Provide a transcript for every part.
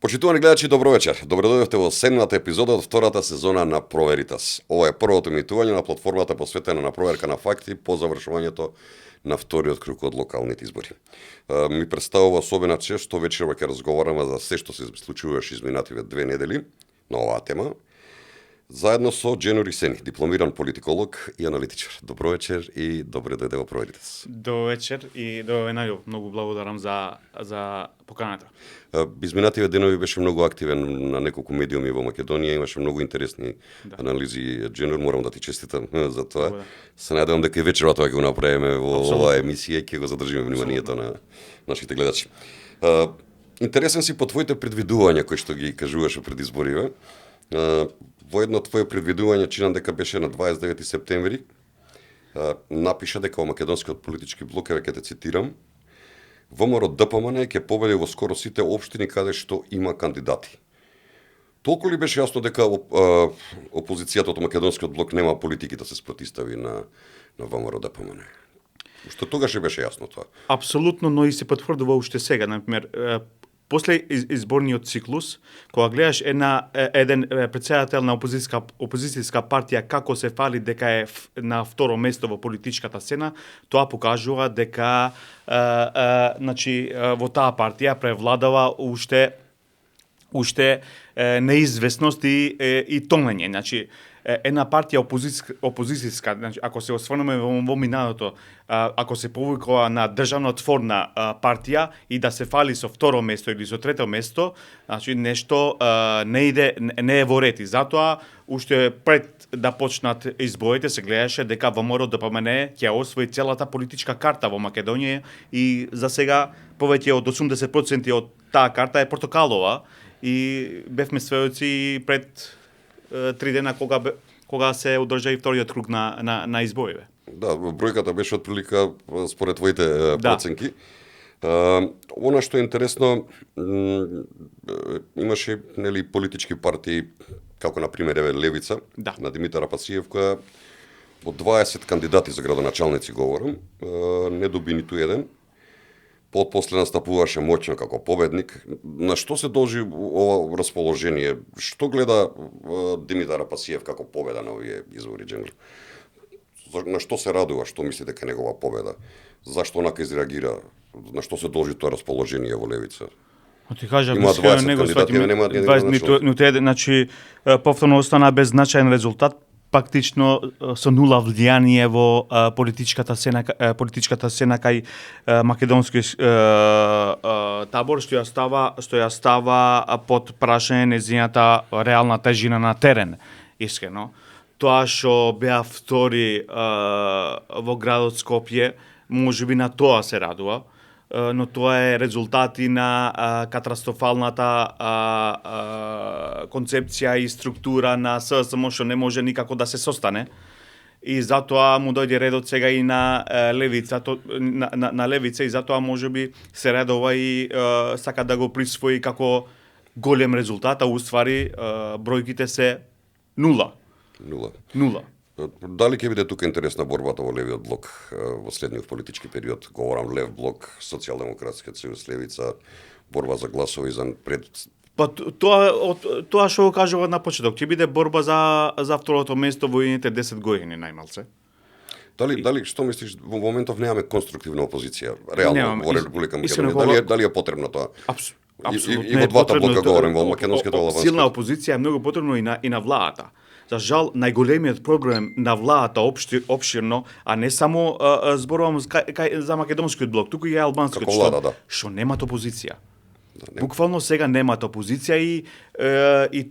Почитувани гледачи, добро вечер. Добро дојдовте во 7-та епизода од втората сезона на Проверитас. Ова е првото емитување на платформата посветена на проверка на факти по завршувањето на вториот круг од локалните избори. Ми представува особена чест што вечерва ќе разговараме за се што се случуваше изминативе 2 недели на оваа тема. Заедно со Джено Рисени, дипломиран политиколог и аналитичар. Добро вечер и добре дојде во Проверитас. Добро вечер и добро Најо. Многу благодарам за поканата. Изминативе денови беше многу активен на неколку медиуми во Македонија, имаше многу интересни анализи. Дженер, морам да ти честитам за тоа. Добре. Се надевам дека и вечерва тоа ќе го направиме во оваа емисија и ќе го задржиме вниманието на нашите гледачи. Интересен си по твоите предвидувања кои што ги кажуваше пред избориве. Во едно твое предвидување, чинам дека беше на 29 септември, напиша дека во македонскиот политички блок, ќе те цитирам, ВМРО ДПМН ќе победи во скоро сите општини каде што има кандидати. Толку ли беше јасно дека опозицијата од македонскиот блок нема политики да се спротистави на ВМРО ДПМН? Што тогаш беше јасно тоа? Апсолутно, но и се потврдува уште сега, например, после изборниот циклус, кога гледаш еден претседател на опозицијска партија како се фали дека е на второ место во политичката сцена, тоа покажува дека во таа партија превладава уште неизвестност и тонење. Значи, една партија опозицијска, значи, ако се осврнеме во минатото, ако се повикува на државнотворна партија и да се фали со второ место или со трето место, значи нешто не е во ред. И затоа уште пред да почнат изборите се гледаше дека ВМРО ДПМН ќе освои целата политичка карта во Македонија и за сега повеќе од 80% од таа карта е портокалова и бевме сведоци пред 3 дена кога се одржа и вториот круг на избориве. Да, бројката беше отприлика според твоите проценки. Она што е интересно, имаше политички партии, како на пример Левица, на Димитар Апациев, која од 20 кандидати за градоначалници говорам, не доби ниту еден. После настапуваше моќно како победник. На што се должи ова расположение? Што гледа Димитар Апациев како победа на овие избори, Дженер? На што се радува? Што мисли дека негова победа? Зашто онака изреагира? На што се должи тоа расположение во Левица? Ти кажа, има 20 кандидати, нема 20, значи повторно остана без значаен резултат, практично со нула влијание во политичката сцена кај македонскиот табор, што ја става под прашање нејзината реална тежина на терен, искрено. Тоа што беа втори во градот Скопје, можеби на тоа се радува, но тоа е резултати на катастрофалната концепција и структура на ССМ што не може никако да се состане. И затоа му дојде редот сега и на Левица, на Левица, и затоа можеби се редова и сака да го присвои како голем резултат, а уствари бројките се нула. Дали ќе биде тука интересна борбата во левиот блок во следниот политички период? Говорам Лев блок, Социјалдемократскиот сојуз, Левица, борба за гласови за пред... Тоа што го кажува на почеток, ќе биде борба за второто место во едните 10 години најмалце. Дали што мислиш, во моментов немаме конструктивна опозиција реално во Република Македонија? Дали е потребно тоа? Апсолутно. И во двата блока говорим, во македонскиот и албанскиот. Силна опозиција е многу потребно и на владата. За жал, најголемиот проблем на владата опширно, а не само зборувам за македонскиот блок, туку и албанскиот, што немат опозиција. Буквално сега немат опозиција и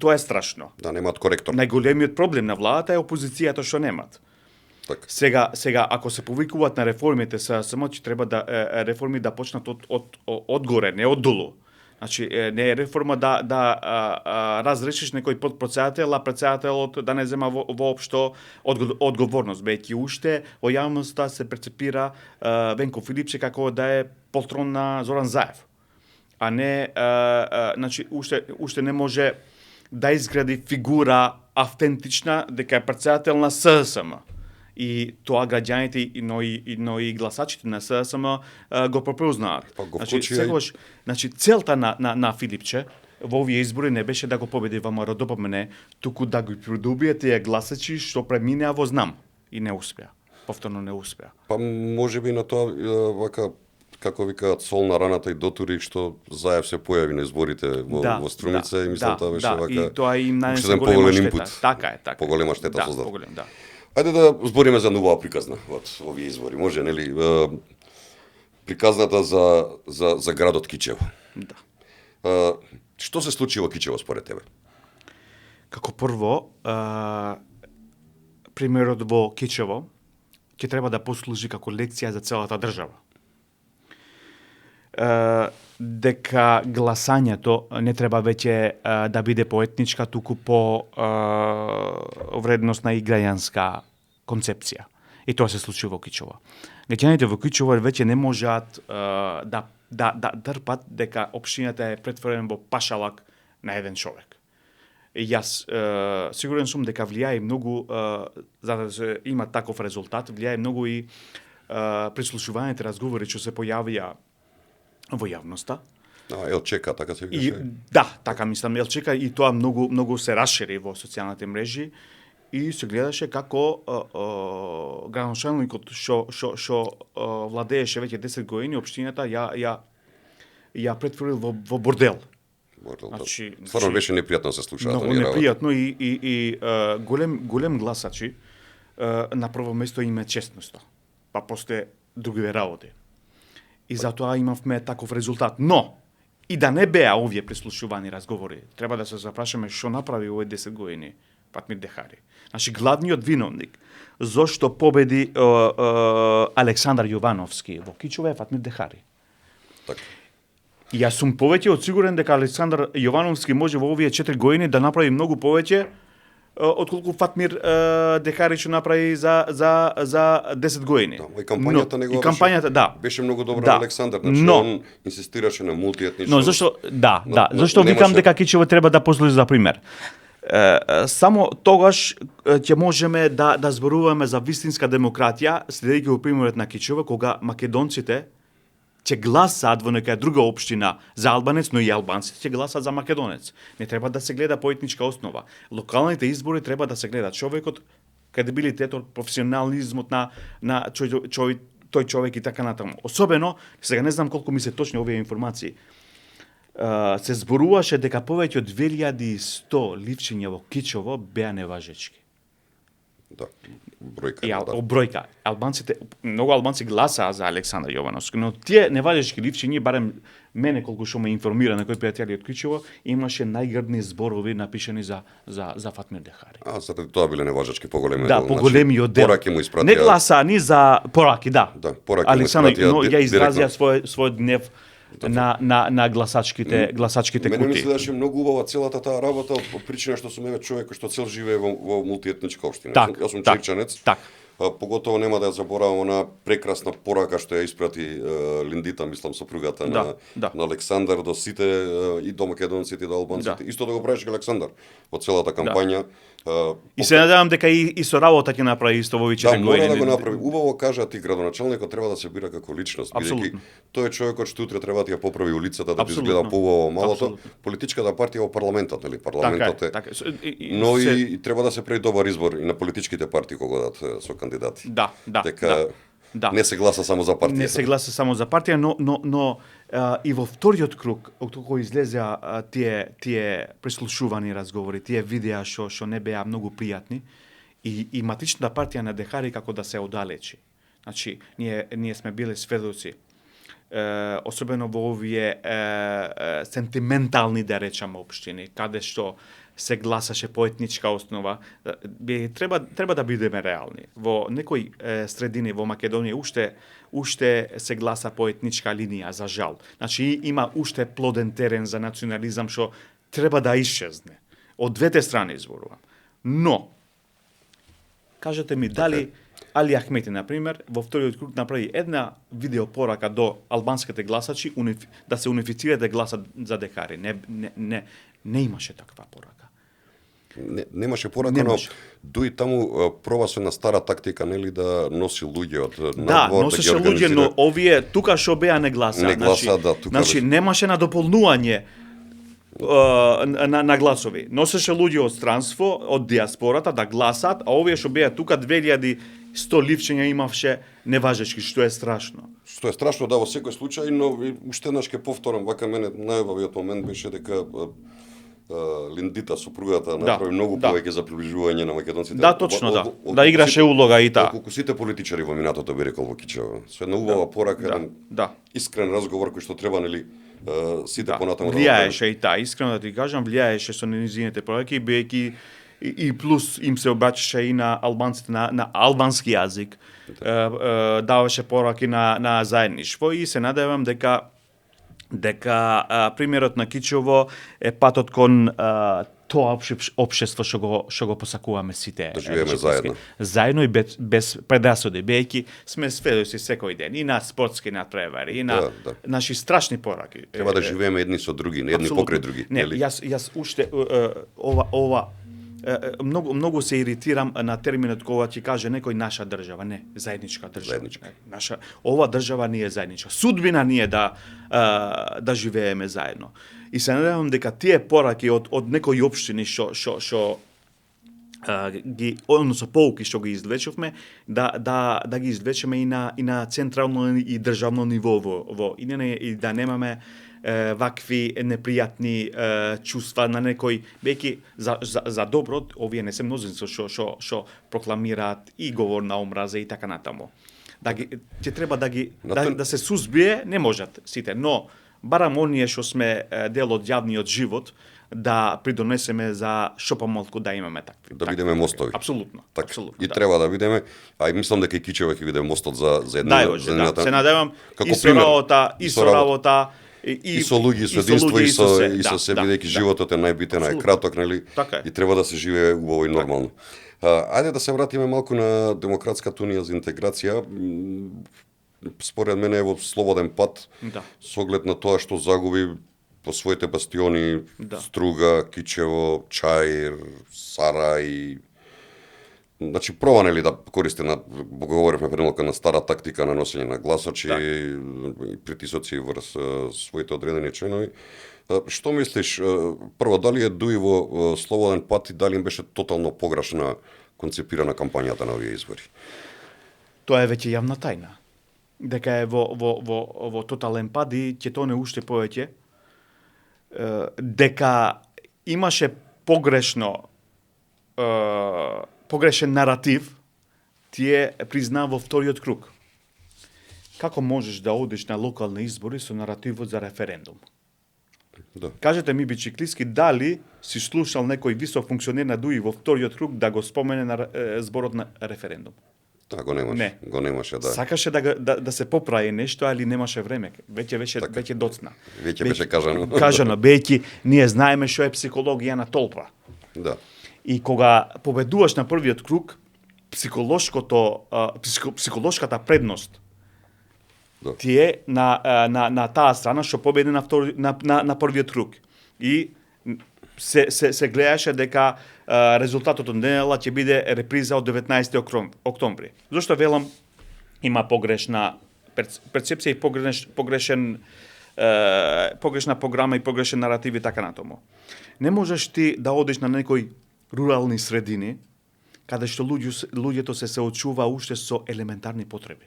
тоа е страшно. Немат коректор. Најголемиот проблем на владата е опозицијата што немат. Так. Сега ако се повикуваат на реформите, само че треба реформи да почнат од горе, не од долу. Значи, не е реформа да разрешиш некој подпредседател, а председателот да не зема воопшто одговорност, бејќи уште во јавноста се перцепира Венко Филипче како да е полтрон на Зоран Заев. А не, значи, уште не може да изгради фигура автентична дека е председател на ССМ. И тоа граѓаните, но и гласачите на ССМ го пропознаат. Значи, целта на Филипче во овие избори не беше да го победи ВМРО-ДПМН, туку да ги придобие тие гласачи што преминеа во знам и не успеа. Повторно не успеа. Па можеби на тоа вака како викаат сол на раната и дотури што Заев се појави на изборите во Струмица и мислам тоа беше вака. И тоа им нанесе голема штета. Така е, така. Поголема штета создава. Поголем, да. Ајде да збориме за нова приказна од овие избори. Може, нели? Приказната за градот Кичево. Да. Што се случи во Кичево според тебе? Како прво, примерот во Кичево ќе треба да послужи како лекција за целата држава. Дека гласањето не треба веќе да биде поетничка, туку по вредностна и граѓанска концепција. И тоа се случи во Кичево. Граѓаните во Кичево веќе не можат да дрпат дека општината е претворена во пашалак на еден човек. И јас сигурен сум дека влијае многу, за да се има таков резултат, влијае многу и прислушуваните разговори што се појавија во јавноста. ЛЧК, така се викаше? Да, така мислам, ЛЧК, и тоа многу се расшири во социјалните мрежи и се гледаше како градоначалникот што владееше веќе 10 години општината ја претворил во бордел. Значи, стварно беше непријатно да се случува тоа. Многу непријатно и голем гласачи на прво место има честноста. Па после другите работи. И затоа имавме таков резултат. Но, и да не беа овие прислушувани разговори, треба да се запрашаме што направи овие 10 години Фатмир Дехари. Значи, главниот виновник зошто победи Александар Јовановски во Кичево е Фатмир Дехари. Така. Јас сум повеќе од сигурен дека Александар Јовановски може во овие 4 години да направи многу повеќе отколку Фатмир Дехари што направи за 10 години. Да, и кампањата негова беше многу добра на Александар, значи он инсистираше на мултиетничност. Но зашто викам дека Кичево треба да послужи за пример. Само тогаш ќе можеме да зборуваме за вистинска демократија, следејќи го примерот на Кичево, кога македонците ќе гласаат во нека друга општина за албанец, но и албанците ќе гласаат за македонец. Не треба да се гледа по етничка основа. Локалните избори треба да се гледа човекот, кредибилитетот, професионализмот на тој човек и така натаму. Особено, сега не знам колку ми се точни овие информации, се зборуваше дека повеќе од 2100 ливчиња во Кичево беа неважечки. Да, бројка. Бројка. Албанците, многу албанци гласаа за Александар Јовановски, но тие неважечки ливчиња, барем мене колку што ме информира на кои пријатели од Кичево, имаше најгрдни зборови напишани за Фатмир Дехари. Заради тоа биле неважечки поголеми. Да, поголемиот дел. Пораки му испратија. Не гласа ни за пораки, да. Да, пораки Александар, му испратија. Но ја изразија својот гнев на гласачките кутии. Мене мисли дека многу убава целата таа работа од причина што сум човек што цел живее во мултиетничка општина. Јас сум чирчанец. Поготово нема да ја заборавам она прекрасна порака што ја испрати Линдита, мислам сопругата на Александар до сите и до македонците и до албанците. Исто да го правеше Александар во целата кампања. И се надевам дека и со работа ќе направи исто во овие 4 години. Да, мора да го направи. Убаво кажат и градоначалникот треба да се бира како личност, бидејќи тој е човекот што утре треба да ја поправи улицата да би изгледа поубаво малото. Политичката партија во парламентот, нели? Парламентот е. Но и треба да се прави добар избор и на политичките партии кога дадат со кандидати. Дека не се гласа само за партија. Не се гласа само за партија, но и во вториот круг, кога излезеа тие прислушувани разговори, тие видеа што не беа многу пријатни, и матичната партија на Дехари како да се оддалечи. Значи, ние сме биле сведоци, особено во овие сентиментални, да речеме, општини, каде што се гласаше по етничка основа, треба да бидеме реални. Во некои средини во Македонија уште се гласа по етничка линија, за жал. Значи има уште плоден терен за национализам што треба да исчезне. Од двете страни зборувам. Но кажете ми дали Али Ахмети, например, во вториот круг направи една видеопорака до албанските гласачи да се унифицира да гласат за Дехари. Не имаше таква порака. Немаше порака, но дуи таму проба се на стара тактика, нели, да носи луѓе од надвор, да носеше луѓе, но овие тука што беа не гласа. Не гласа, да, тука. Значи немаше надополнување. на гласови. Носеше луѓе од странство, од диаспората да гласат, а овие што беа тука 2100 ливчења имавше неважечки, што е страшно. Што е страшно, да, во секој случај, но уште еднаш ќе повторам, вака мене најубавиот момент беше дека Линдита, супругата, направи многу повеќе за приближување на македонците. Да, точно, да. Да играше улога и таа. Колку сите политичари во минатото би рекол во Кичево. Со една убава порака, еден искрен разговор кој што треба, нели, сите понатаму. Влијаеше и таа, искрено да ти кажам, влијаеше со низините проеки, бидејќи и плюс им се обраќаше и на албанците на албански јазик. Даваше пораки на заедништво и се надевам дека примерот на Кичево е патот кон тоа општество што го посакуваме сите. Да живееме заедно. Заедно и без предрасуди, бидејќи сме сведоци секој ден и на спортски надпревари, и на наши страшни пораки. Треба да живееме едни со други, не едни покрај други. Не, јас уште ова многу се иритирам на терминот кога ќе каже некој наша држава, не, заедничка држава. Наша ова држава не е заедничка. Судбина ни е да живееме заедно. И се надевам дека тие пораки од некои општини што ги, односно поуки што ги извлечовме, да ги извлечеме и на централно и државно ниво и да немаме вакви непријатни чувства на некој, бејќи за добро, овие не се мнозинство што прокламираат и говор на омраза и така натаму. Ќе треба да се сузбие, не можат сите, но барам оние што сме дел од јавниот живот, да придонесеме за што помалку да имаме такви. Да бидеме мостови. Апсолутно. И треба да бидеме, а и мислам дека и Кичево ќе биде мостот за една се надевам и со работа, и со луѓе, со единство и со се, бидејќи животот е најбитен, е краток, нели? И треба да се живее убаво и нормално. Ајде да се вратиме малку на Демократската унија за интеграција. Според мене е во слободен пат, со оглед на тоа што загуби по своите бастиони Струга, Кичево, Чаир, Сарај. Значи проба, нели, да користи говоревме предмалку на стара тактика на носење на гласачи и притисоци врз своите одредени членови. Што мислиш, прво, дали е дуи во слободен пат и дали им беше тотално погрешна концепирана кампањата на овие избори? Тоа е веќе јавна тајна. Дека е во тотален пат и ќе тоне уште повеќе, дека имаше погрешен наратив, ти е признаа во вториот круг. Како можеш да одиш на локални избори со наративот за референдум? Да. Кажете ми, Бичиклиски, дали си слушал некој висок функционер на ДУИ во вториот круг да го спомене на зборот на референдум? Да, го немаше, да. Сакаше да се поправи нешто, али немаше време. Веќе доцна. Веќе беше кажано. Кажано, бејќи ние знаеме што е психологија на толпа. Да. И кога победуваш на првиот круг, психолошката предност ти е на таа страна што победи на првиот круг. И се гледаше дека резултатот од недела ќе биде реприза од 19 октомври. Зошто велам има погрешна перцепција и погрешна програма и погрешен наратив и така натаму. Не можеш ти да одиш на некои рурални средини каде што луѓето се соочува уште со елементарни потреби.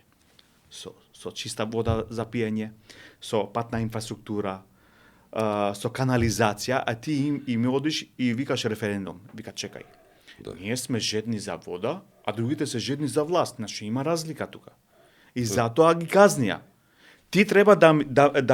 Со чиста вода за пиење, со патна инфраструктура, со канализација, а ти им одиш и викаш референдум. Вика, чекај. Да. Ние сме жедни за вода, а другите се жедни за власт. Значи има разлика тука. И затоа ги казнија. Ти треба да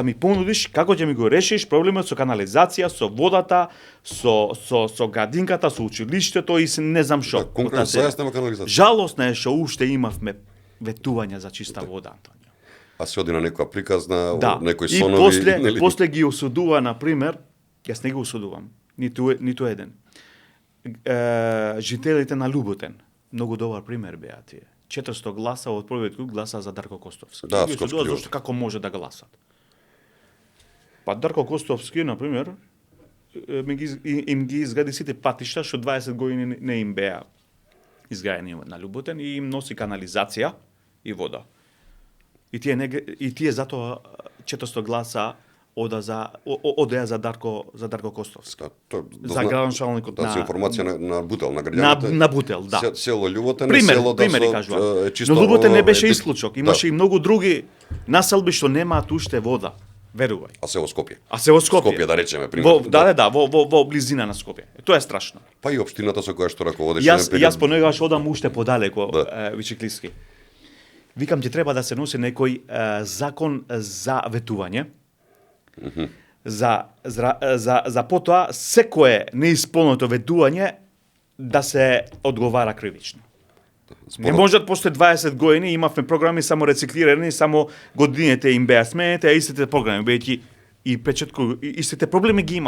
ми понудиш како ќе ми го решиш проблемот со канализација, со водата, со градинката, со училиштето и не знам што. Да, конкретно зајаснема канализација. Жалосно е што уште имавме ветувања за чиста вода, Антонио. А се оди на некоја приказна, некој сонови... И после ги осудува, например, јас не ги осудувам, ниту еден. Жителите на Луботен, многу добар пример беа тие. 400 гласа од првиот круг гласа за Дарко Костовски. Да, зашто како може да гласат. Па Дарко Костовски, например, им ги изгради сите патишта што 20 години не им беа изградени на Луботен и им носи канализација и вода. И тие затоа 400 гласа одеа за Дарко Костовски. За градоначалникот си на информација на Бутел, на граѓаните. на Бутел, да. Село Љуботен, Примери кажувам. Но Љуботен не беше исклучок, имаше и многу други населби што немаат уште вода. Верувај. А село Скопје. Скопје да речеме, пример. Во близина на Скопје. Тоа е страшно. Па и општината со која што раководеше. Јас понекогаш одам уште подалеко, Вичеклиски. Викам ќе треба да се носи некој закон за ветување. За потоа секое неисполнето ветување да се одговара кривично. Не можат после 20 години имавме програми само рециклирани, само годините им беа сменети, а истите програми бејќи и печатко истите проблеми ги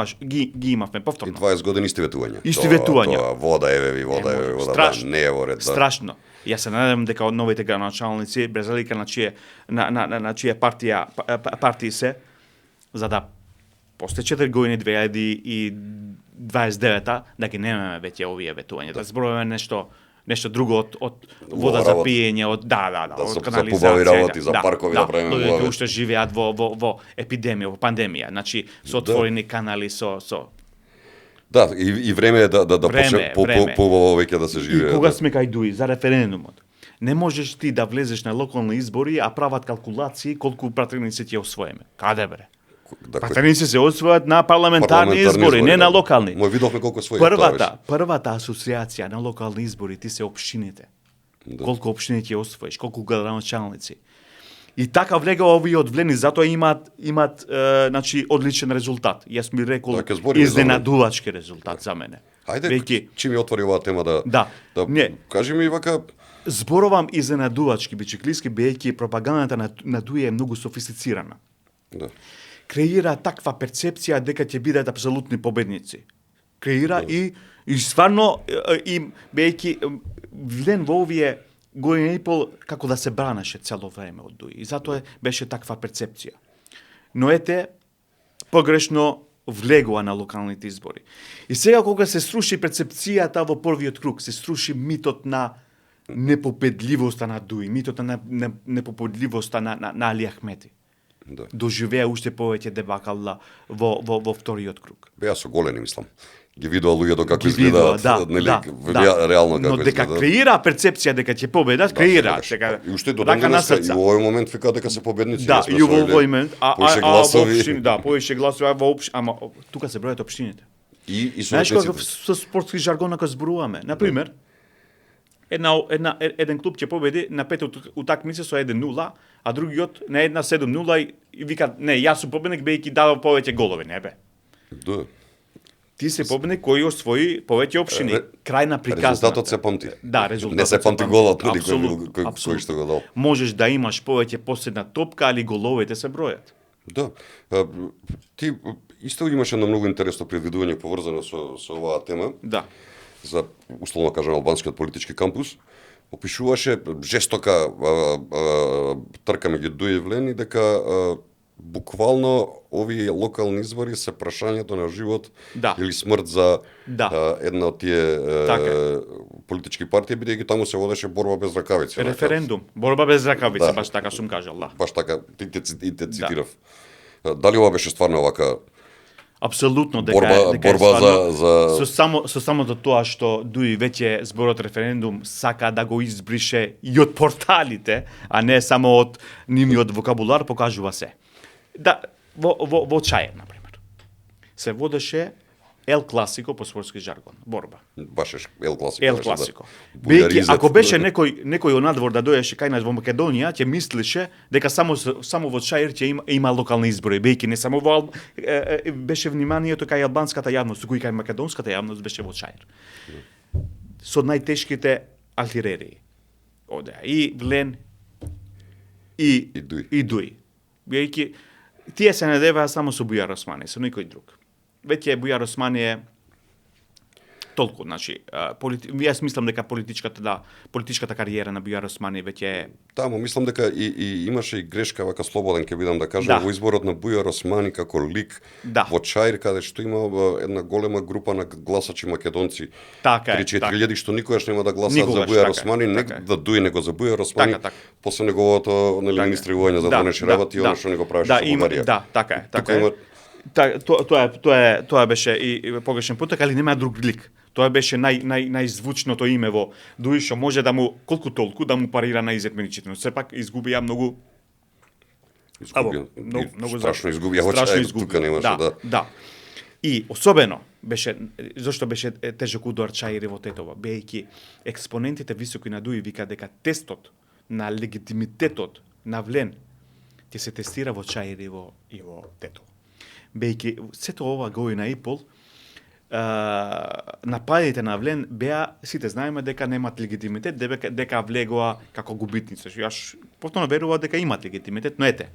имавме повторно. И 20 години исти ветувања. Исти ветувања. Тоа вода вода, не е во ред. Страшно. Јас се надевам дека од новите градоначалници, без разлика на чија партии се, за да после 4 години 2029 да ги немаме веќе овие ветувања. Да зборуваме нешто друго од вода за пиење, од од канализација. За побави работи, за паркови да правиме убави. Луѓето уште живеат во епидемија, во пандемија, значи со отворени канали со Да, и време е да почне побаво веќе да се живее. И кога сме кај Дуи за референдумот. Не можеш ти да влезеш на локални избори, а прават калкулации колку пратеници ќе освоиме. Каде бре? Пратеници се освојат на парламентарни избори, не на локални. Мој видовме колку освои. Првата асоциација на локални избори ти се општините. Колку општини ќе освоиш, колку градоначалници. И така влегува овие одвлени, затоа имаат значи одличен резултат. Јас ми рекол изненадувачки резултат за мене. Ајде, чи ми отвори оваа тема кажи ми вака. Зборувам изненадувачки, Бичеклиски, бејќи пропагандата на Дуи е многу софистицирана. Да. Креира таква перцепција дека ќе бидат апсолутни победници. Креира и стварно бејќи влен во овие година и пол како да се бранеше цело време од Дуи. И затоа беше таква перцепција. Но погрешно влегува на локалните избори. И сега кога се сруши перцепцијата во првиот круг, се сруши митот на непобедливоста на Дуи, митот на непобедливоста на Али Ахмети. Да. Доживеа уште повеќе дебакала во вториот круг. Беа со голени, мислам. Ги видува луѓето како изгледаат, реално како изгледаат. Но дека креира перцепција дека ќе победат, креира. И уште до денес и во овој момент вика дека се победници. Да, и во овој момент, повеќе гласови, ама тука се бројат општините. И знаеш како со спортски жаргон ако зборуваме, на пример, еден клуб ќе победи на 5 утакмици со 1-0, а другиот на 7-0 и вика не, јас сум победник бејќи дадов повеќе голови, не бе. Да. Ти се победник кој освои повеќе општини. Крај на приказната. Резултатот се памти. Да, резултатот. Не се памти голот, нели кој што го дал. Можеш да имаш повеќе последна топка, али головите се бројат. Да. Ти исто имаше едно многу интересно предвидување поврзано со оваа тема. Да. За условно кажам албанскиот политички кампус, опишуваше жестока трка меѓу Дуи и Влени дека буквално овие локални избори се прашањето на живот или смрт за една од тие политички партии, бидејќи таму се водеше борба без ракавици. Референдум, борба без ракавици, баш така сум кажал, да. Баш така, те цитирав. Дали ова беше стварно вака? Апсолутно дека борба за со самото тоа што Дуи веќе зборот референдум сака да го избрише и од порталите, а не само од нивниот вокабулар, покажува се. Да, во Чаир, на пример, се водеше Ел Класико по спортски жаргон, борба. Баш Ел Класико. Ел Класико. Бејќи ако беше некој од надвор да дојдеше кај нас во Македонија, ќе мислеше дека само во Чаир ќе има локални избори, бејќи не само во беше вниманието кај албанската јавност, туку и кај македонската јавност беше во Чаир. Со најтешките артилерии. Одеа и Влен и Дуи. Бејќи тие се надеваа само со Бујар Османи, со никој друг. Веќе Бујар Османи толку, значи, јас мислам дека политичката кариера на Бујар Османи веќе е... Да, но мислам дека и имаше и грешка, вака слободен ќе бидам да кажам, во изборот на Бујар Османи како лик во Чаир, каде што има една голема група на гласачи македонци, така 3-4 што никогаш нема да гласаат за Бујар Османи, не да Дуи него за Бујар Османи, после неговото министривување за вонешни работи и она што него правеше со Бугарија. Да, така е. Тоа беше и погрешен потек, али нема друг лик. Тоа беше најзвучното име во Дуи, што може да му колку толку да му парира на изетменичите, но сепак изгубија многу страшно изгубија во Чаир, тука немаше да. И особено беше зашто беше тежок удар Чаир во Тетово, бејќи експонентите високи на Дуи вика дека тестот на легитимитетот на Влен ќе се тестира во Чаир и во Тетово. Бејќи сето ова година и пол нападите на Влен беа, сите знаеме дека немат легитимитет, дека влегоа како губитници. Јас повторно верувам дека имат легитимитет, но ете.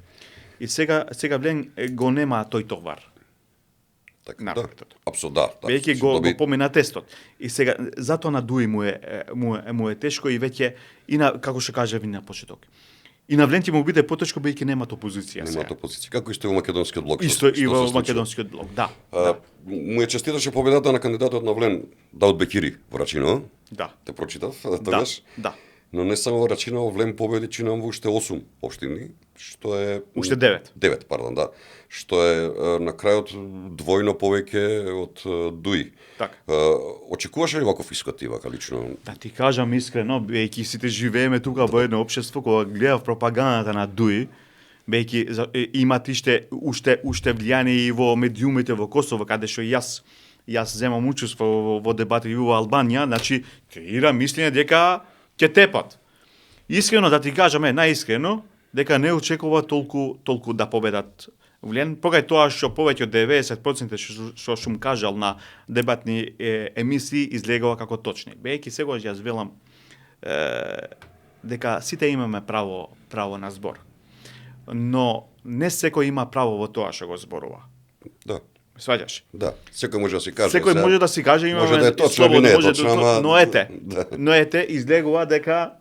И сега Влен го нема тој товар. Така, да, апсолутно, да. Веќе го помина тестот. И сега затоа на Дуи му е тешко и веќе и на, како што кажа ви на почеток. И на Влен ќе му биде потешко бејќи немат опозиција. Немат опозиција, како исто и во македонскиот блок. Исто и во македонскиот блок, да. Му е честиташе победата на кандидатот на Влен, Даут Бекири во Рачино. Да. Те прочитав тогаш. Да. Но не само во Рачино, Влен победи чинам во уште 8 општини, што е уште 9. 9, пардон, да. Што е на крајот двојно повеќе од Дуи. Така. Очекуваше ли ваков искот ти вака лично? Да ти кажам искрено, бејќи сите живееме тука во едно општество, кога гледав пропагандата на Дуи, бејќи имат уште влијание и во медиумите во Косово, каде што јас земам учество во дебати во Албанија, значи креира мислење дека ќе тепат. Искрено да ти кажам, најискрено, дека не очекува толку да победат Влен, погај тоа што повеќе од 90% што сум кажал на дебатни емисии излегува како точни. Бејќи сегаш јас велам дека сите имаме право на збор. Но не секој има право во тоа што го зборува. Да. Сваѓаш? Да, секој може да си каже. Секој може да си каже, имаме може да е точно или не е точно, но ете излегува дека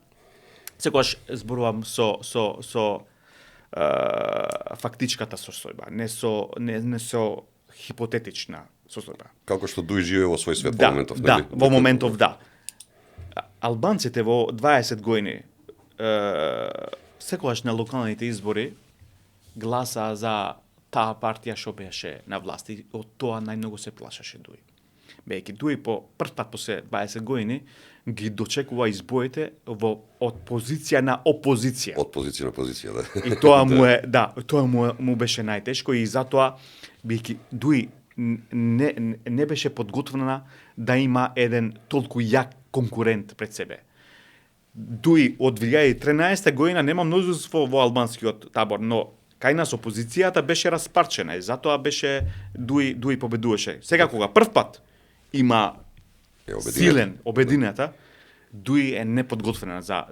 секогаш зборувам со фактичката состојба, не со хипотетична состојба. Како што Дуи живее во свој свет во моментов, нели? Да, во моментов да. Албанците во 20 години секогаш на локалните избори гласа за таа партија што беше на власт и од тоа најмногу се плашеше Дуи. Бејќи Дуи по прв пат после 20 години ги дочекува изборите од позиција на опозиција. Од позиција на позиција, да. И тоа му беше најтешко и затоа бејќи Дуи не беше подготвена да има еден толку јак конкурент пред себе. Дуи од 2013 година нема мнозинство во албанскиот табор, но кај нас опозицијата беше распарчена и затоа беше Дуи победуваше. Сега кога прв пат има силен обединета, Дуи е неподготвена за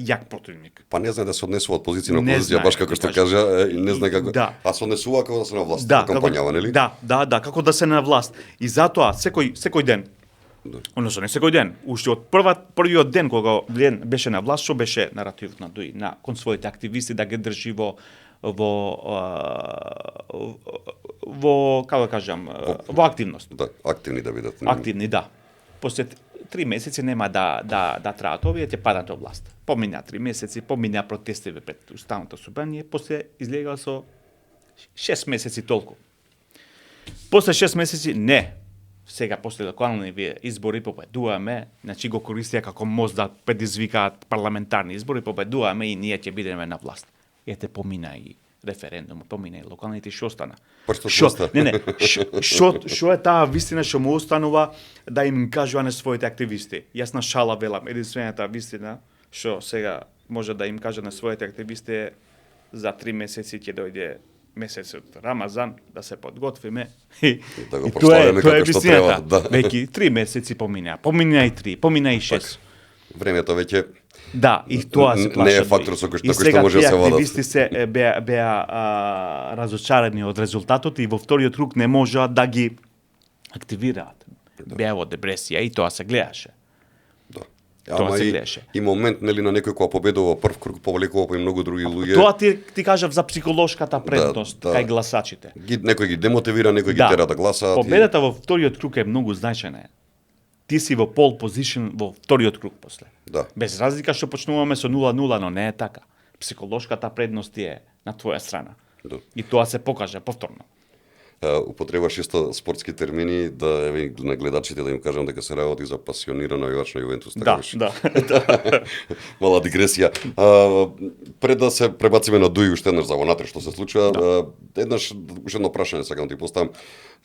јак противник. Па не знае да се однесува од позиција на опозиција, баш како што кажа, и не знае како. Да. А се однесува како да се на власт, кампањава, нели? Да, како да се на власт. И затоа секој ден, односно не секој ден, уште од првиот ден кога Влен беше на власт, што беше наративот на Дуи, кон своите активисти да ги држи во како да кажам, во активност. Да, активни да бидат. Активни, да. После 3 месеци нема да траат овие, ќе падат од власт. Помина 3 месеци, помина протестиве пред Уставното собрание, после излега со 6 месеци толку. После 6 месеци не. Сега после локални избори победуваме, значи го користија како мост да предизвикаат парламентарни избори, победуваме и ние ќе бидеме на власт. Ете помина и референдум, помина и локалните, што остана? Што е таа вистина што му останува да им кажува на своите активисти? Јас на шала велам, единствената вистина што сега може да им каже на своите активисти за 3 месеци ќе дојде месецот Рамазан, да се подготвиме и тоа е вистината. Веќе 3 месеци помина и 3, помина и 6. Времето веќе да, и тоа се плаша. Не е фактор со кој што може да се водат. И сега активисти се беа разочарани од резултатот и во вториот круг не можеа да ги активираат. Беа во депресија и тоа се гледаше. Да. Тоа Ама се и, гледаше. и момент нели на некој која победува прв круг повлекува по и многу други луѓе. Тоа ти кажав за психолошката предност да. кај гласачите. Некој ги демотивира, некој ги тера да гласаат. Победата во вториот круг е многу значајна. Ти си во пол позишн во вториот круг после. Да. Без разлика што почнуваме со 0-0, но не е така. Психолошката предност е на твоја страна. Да. И тоа се покаже повторно. Употребаш исто спортски термини да на гледачите да им кажам дека се работи за пасиониран навивач на Јувентус, така беше. Да. Мала дигресија. Пред да се пребациме на Дуи уште еднаш за вонатре што се случува, еднаш уште едно прашање сакам ти поставам.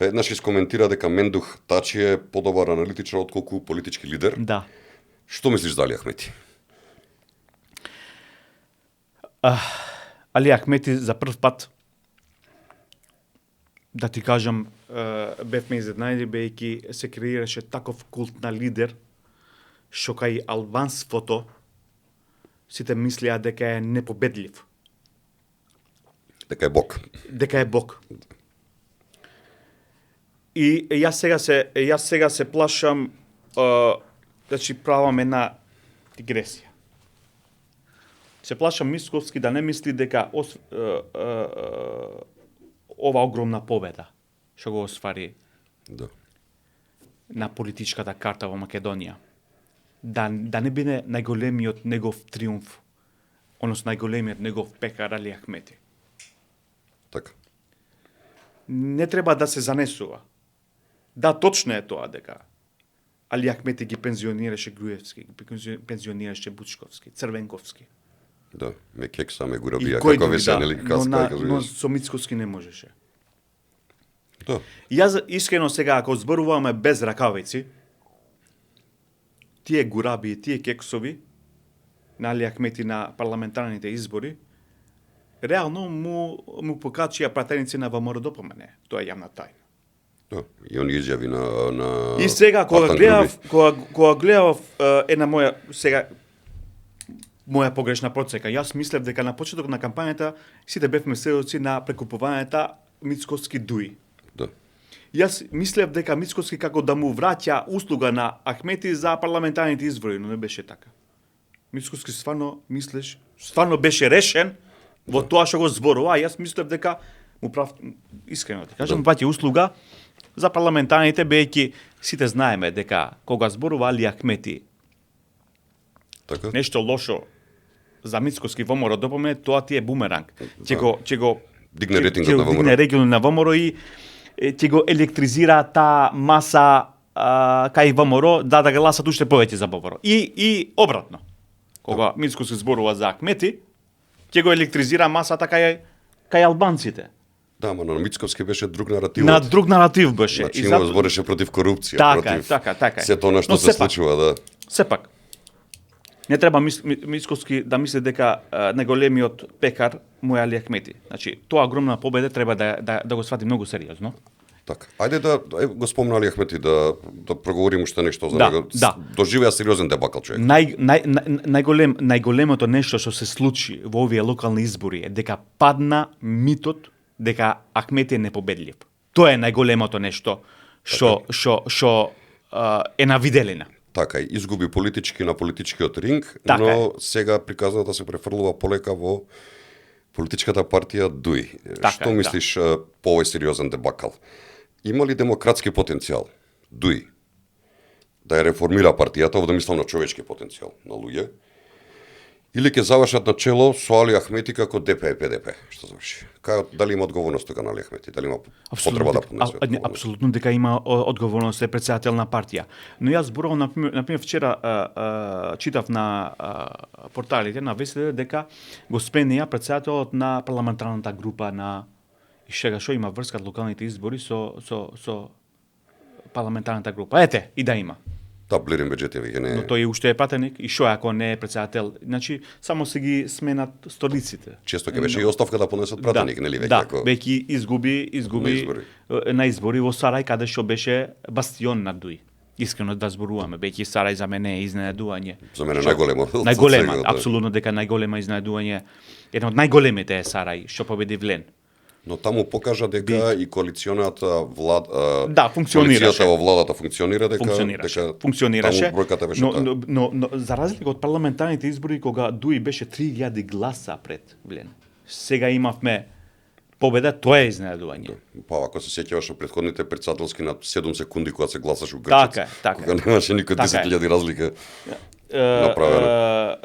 Еднаш искоментира дека Мендух Тачи е подобар аналитичар отколку политички лидер. Да. Што мислиш за Али Ахмети? Али Ахмети за прв пат, да ти кажам, бевме изненадени бејќи се креираше таков култ на лидер, што кај албанството сите мислеа дека е непобедлив, Дека е Бог. дека е Бог. И јас сега се плашам, значи правам една дигресија. Се плашам Мицкоски да не мисли дека ова огромна победа што го освари Да. на политичката карта во Македонија, да не биде најголемиот негов триумф, односно најголемиот негов пекар Али Ахмети. Така. Не треба да се занесува. Да, точно е тоа дека Али Ахмети ги пензионираше Груевски, ги пензионираше Бучковски, Црвенковски. Да, ме кекса, ме И гурабија, кој како други, весе, да, нели, но со Мицкоски не можеше. Да. Јас искрено сега, ако зборуваме без ракавици, тие гураби, тие кексови на Али Ахмети на парламентарните избори, реално му покачија пратеници на ВМРО ДПМН. Тоа е јавна тајна. Да, и он изјави на И сега кога гледав една моја погрешна процека, јас мислев дека на почеток на кампањата сите бевме сведоци на прекупувањата Мицкоски Дуи. Да. Јас мислев дека Мицкоски како да му враќа услуга на Ахмети за парламентарните избори, но не беше така. Мицкоски стварно беше решен во тоа што го зборува, а јас мислев дека му прав искрено ти кажам, ваќа услуга за парламентарните, бејќи сите знаеме дека кога зборува Али Ахмети Така? нешто лошо за Мицкоски ВМРО ДПМН, тоа ти е бумеранг. Ќе го Дигне рейтингот на ВМРО. Дигне рейтингот на ВМРО и ќе го електризира таа маса кај ВМРО да гласат уште повеќе за ВМРО. И обратно. Кога Мицкоски зборува за Ахмети, ќе го електризира масата кај албанците. Да, ама на Мицковски беше друг наратив. На друг наратив беше. Значи, има збореше против корупција, така, против така. се тоа што Но се сепак, случува, да. Сепак, не треба Мицкоски да мисли дека најголемиот пекар му е Али Ахмети. Значи, тоа огромна победа треба да го свати многу сериозно. Така. Ајде да го спомна Али Ахмети да проговориме уште нешто за Да, него. да. Доживеа сериозен дебакл човек. Најголемото нешто што се случи во овие локални избори е дека падна митот дека Ахмети е непобедлив. Тоа е најголемото нешто што е на виделина. Така, изгуби политички на политичкиот ринг, Така но сега приказната се префрлува полека во политичката партија Дуи. Така Што е, мислиш по овој сериозен дебакл? Има ли демократски потенцијал Дуи да ја реформира партијата, овде мислам на човечки потенцијал на луѓе, или ќе завршат на чело со Али Ахмети како ДП-ПДП, што заврши? Дали има одговорност тука на Али Ахмети? Дали има потреба да понесе одговорност? Апсолутно дека има одговорност, е претседател на партија. Но јас зборувам, например, вчера читав на порталите, на вестите, дека го сменија претседателот на парламентарната група на и сега што има врска локалните избори со парламентарната група. Ете, и да има. Да, Блирин Беџетија веќе не е. Но тој уште е пратеник и што ако не е претседател? Значи, само се ги сменат столиците. Често ќе беше и оставка да понесат пратеник, нели веќе Да, ако веќе изгуби на избори во Сарај, каде што беше бастион на Дуи. Искрено да зборуваме, веќе Сарај за мене е изненадување. За мене најголемо. Најголема, апсолутно дека најголема изненадување. Една од најголемите е Сарај што победи Влен. Но таму покажа дека и коалиционата влада Да, функционираше. Коалицијата во владата функционира дека Функционираше. таму бројката беше таа. Но за разлика од парламентарните избори кога Дуи беше 3000 гласа пред Влен. Сега имавме победа, тоа е изненадување. Па ако се сеќаваш од претходните председателски на 7 секунди кога се гласаше у Грчец, Така е. кога немаше никој 10.000 разлика направена.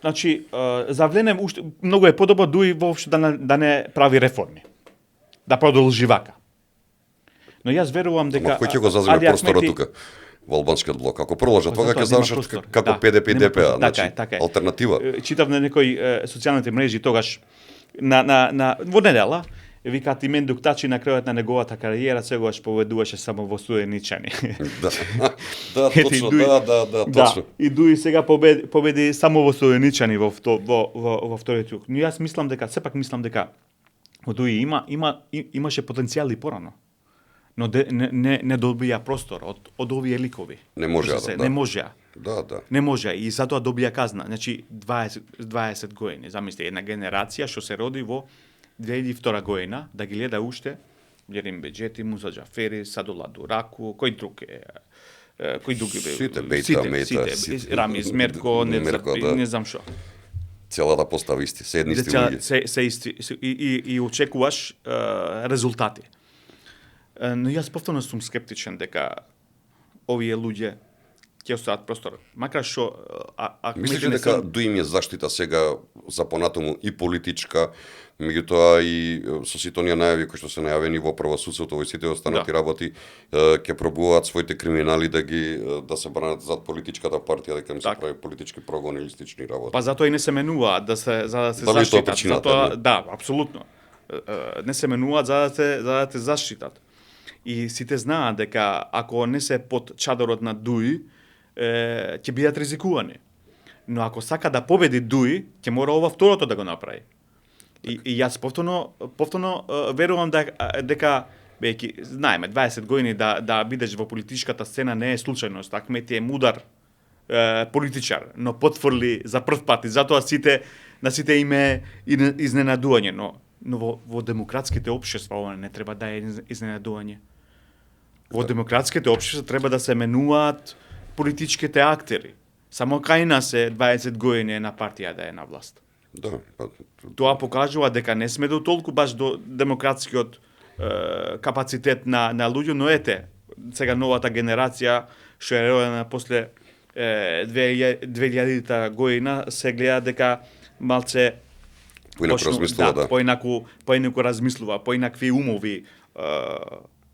Значи, за Влене уште многу е подобро Дуи воопшто да не прави реформи. Да продолжи вака. Но јас верувам дека Ама кој ќе го заземе просторот тука во албанскиот блок? Ако продолжат тоа ќе завршат како ПДП и ДПА, значи алтернатива. Читав на некои социјалните мрежи тогаш во недела викаат и Мендук Тачи на крајот на неговата кариера сегаш поведуваше само во студеничани. Да, точно, да, точно. И Дуи сега победи само во студеничани во вториот круг. Но јас мислам дека во Дуи имаше потенцијал и порано. Но не добија простор од овие ликови. Не можеа. Не можеа. Да. Не може и затоа добија казна. Значи 20 години, замисли една генерација што се роди во 2002 година да ги гледа уште Јерим Беџети, Муса Џафери, Садула Дураку, кој друг Сите Бејта, Мејта, Рамиз Мерко, не знам што. Целата постава исти, се едни исти луѓе. Се исти и очекуваш резултати. Но јас повторно сум скептичен дека овие луѓе ќе остават простор. Макар што мислиш дека Дуи им е заштита сега за понатаму и политичка, меѓутоа и со сите оние најави кои што се најавени во правосудството во сите останати работи ќе пробуваат своите криминали да се бранат зад политичката партија, дека им се прави политички прогон или слични работи. Па затоа и не се менуваат за да се Дали заштитат. Затоа, да, апсолутно. Не се менуваат за да те заштитат. И сите знаат дека ако не се под чадорот на Дуи, ќе бидат ризикувани. Но ако сака да победи Дуи, ќе мора ова второто да го направи. И јас повторно верувам дека бејќи знаеме 20 години да бидеш во политичката сцена не е случајност. Ахмет е мудар политичар, но потврли за прв пат и затоа на сите име изненадување, но во демократските општества ова не треба да е изненадување. Во демократските општества треба да се менуваат политичките актери. Само кај нас е 20 години на партија да е на власт. Да, Тоа покажува дека не сме до толку баш до демократскиот капацитет на луѓе, но ете, сега новата генерација што е родена после 2000-та година се гледа дека малце поинаку размислува, поинаку размислува, поинакви умови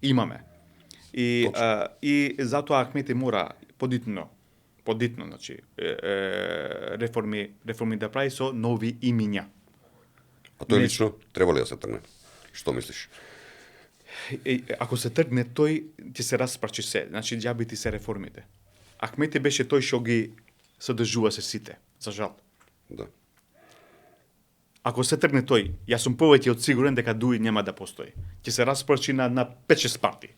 имаме. И затоа Ахмети мора подитно, значи реформи да прави со нови имиња. А тој лично треба ли да се тргне? Што мислиш? Ако се тргне тој ќе се распрачи се, значи џабити се реформите. Ахмети беше тој што ги содржува се сите, за жал. Да. Ако се тргне тој, јас сум повеќе од сигурен дека Дуи нема да постои. Ќе се распрачи на 5-6 партии.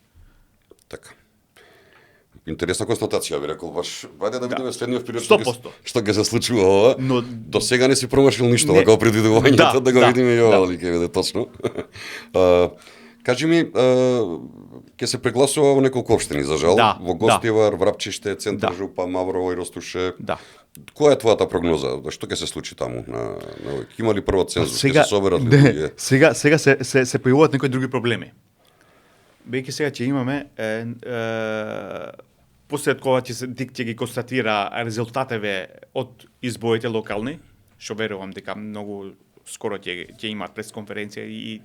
Така. Интересна констатација, би рекол, баш вајде да видиме следниот период 100%. што ќе се случува ова. Но до сега не си промашил ништо вака предвидувањето, да го видиме и ова дали ќе биде точно. Кажи ми, ќе се прегласува во неколку општини, за жал, во Гостивар, Врапчиште, Центар Жупа, Маврово и Ростуше. Да. Која е твојата прогноза? Што ќе се случи таму на има ли прво цензус? Ќе се соберат ли луѓе? Сега се појавуваат некои други проблеми. Бејќи сега ќе имаме после кога ќе ги констатира резултативе од изборите локални, што верувам дека многу скоро ќе имаат пресконференција и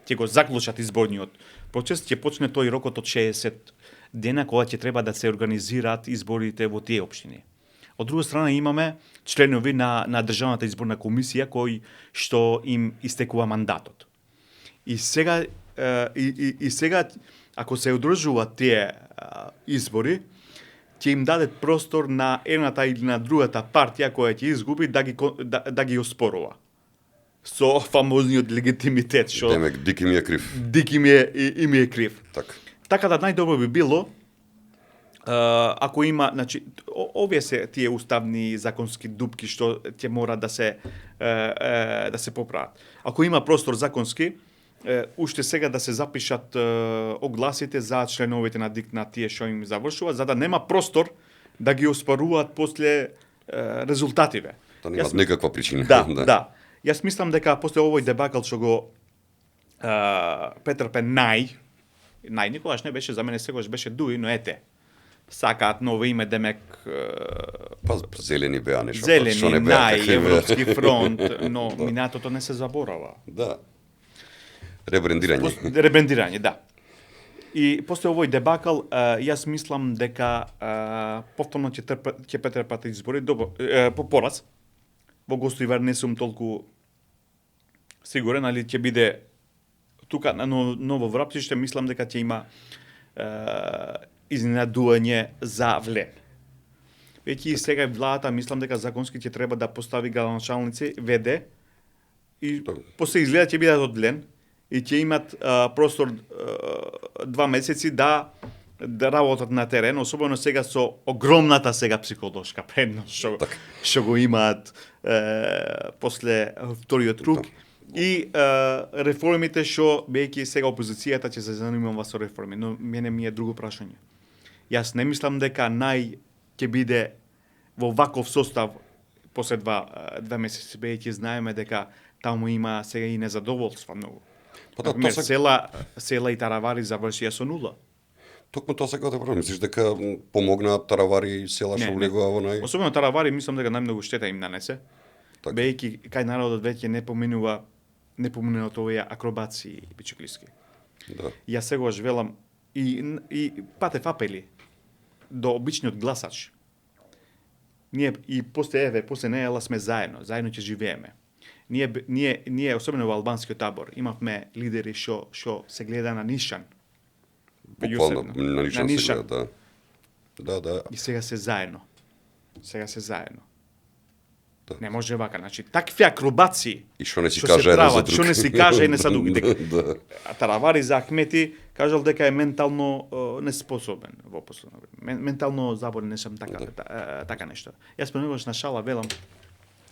ќе го заклучат изборниот процес, ќе почне тој рокот од 60 дена кога ќе треба да се организираат изборите во тие општини. Од друга страна имаме членови на Државната изборна комисија кои што им истекува мандатот. И сега ако се одржуваат тие избори, ќе им даде простор на едната или на другата партија која ќе изгуби да ги оспорува. Со фамозниот легитимитет што Демек Дики ми е крив. Дики ми е крив. Така да најдобро би било ако има, значи овие се тие уставни законски дупки што ќе мора да се поправат. Ако има простор законски, уште сега да се запишат огласите за членовите на ДИК на тие што им завршуваат, за да нема простор да ги оспаруваат после резултативе. Да немаат некаква причина. Да. Јас мислам дека после овој дебакал што го претрпе нај никогаш не беше за мене, секогаш беше дуи, но ете. Сакаат ново име, демек Па зелени беа нешто. зелени, што не беа нај, какви беа. Европски фронт, но минатото не се заборава. Да. Ребрендирање. Ребрендирање, да. И после овој дебакал, јас мислам дека повторно ќе претрпат избори, по пораз. Во Гостивар не сум толку сигурен, али ќе биде тука на Ново Врапчиште, мислам дека ќе има изненадување за влен. Веќе и сега владата, мислам дека законски ќе треба да постави градоначалници, ВД, и после изгледа ќе бидат од влен, и ќе имат простор 2 месеци да работат на терен, особено сега со огромната сега психолошка предност што го имаат после вториот круг. И реформите што бејќи сега опозицијата ќе се занимава со реформи, но мене ми е друго прашање. Јас не мислам дека ќе биде во ваков состав после 2 месеци, бејќи знаеме дека таму има сега и незадоволства многу. Например, села и Таравари завршија со нула. Токму тоа сега да правам. Мислиш дека помогнаат Таравари и села што влегува во нај? Особено Таравари, мислам дека најмногу штета им нанесе. Бејќи кај народот веќе не поминуваат овие акробации бичиклиски. Да. Јас сегаш велам и патев апели до обичниот гласач. Ние и после неела сме заедно ќе живееме. Ние особено во албанскиот табор имавме лидери што се гледа на нишан. Буквално на нишан се гледа, да. Да. И сега се заедно. Да. Не може вака, значи такви акробации. И што не си каже еден за друг. Што не си каже не са други. Да. Таравари за Ахмети кажал дека е ментално неспособен во последно време. Ментално заболен, не сум така нешто. Јас понекогаш на шала велам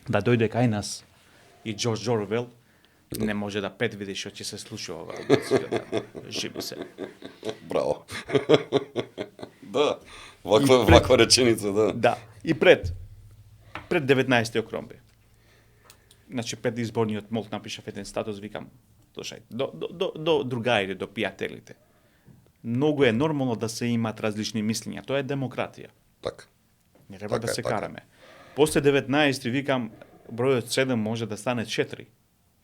да дојде кај нас и Джордж Орвел, не може да предвиди што ќе се случува во живи се. Браво. Да. Ваква реченица, да. Да. И пред 19 октомври. Значи пред изборниот молк напишав еден статус, викам, слушај, до другаите, до пријателите. Многу е нормално да се имат различни мислења, тоа е демократија. Така. Не треба да се караме. После 19 викам, бројот 7 може да стане 4.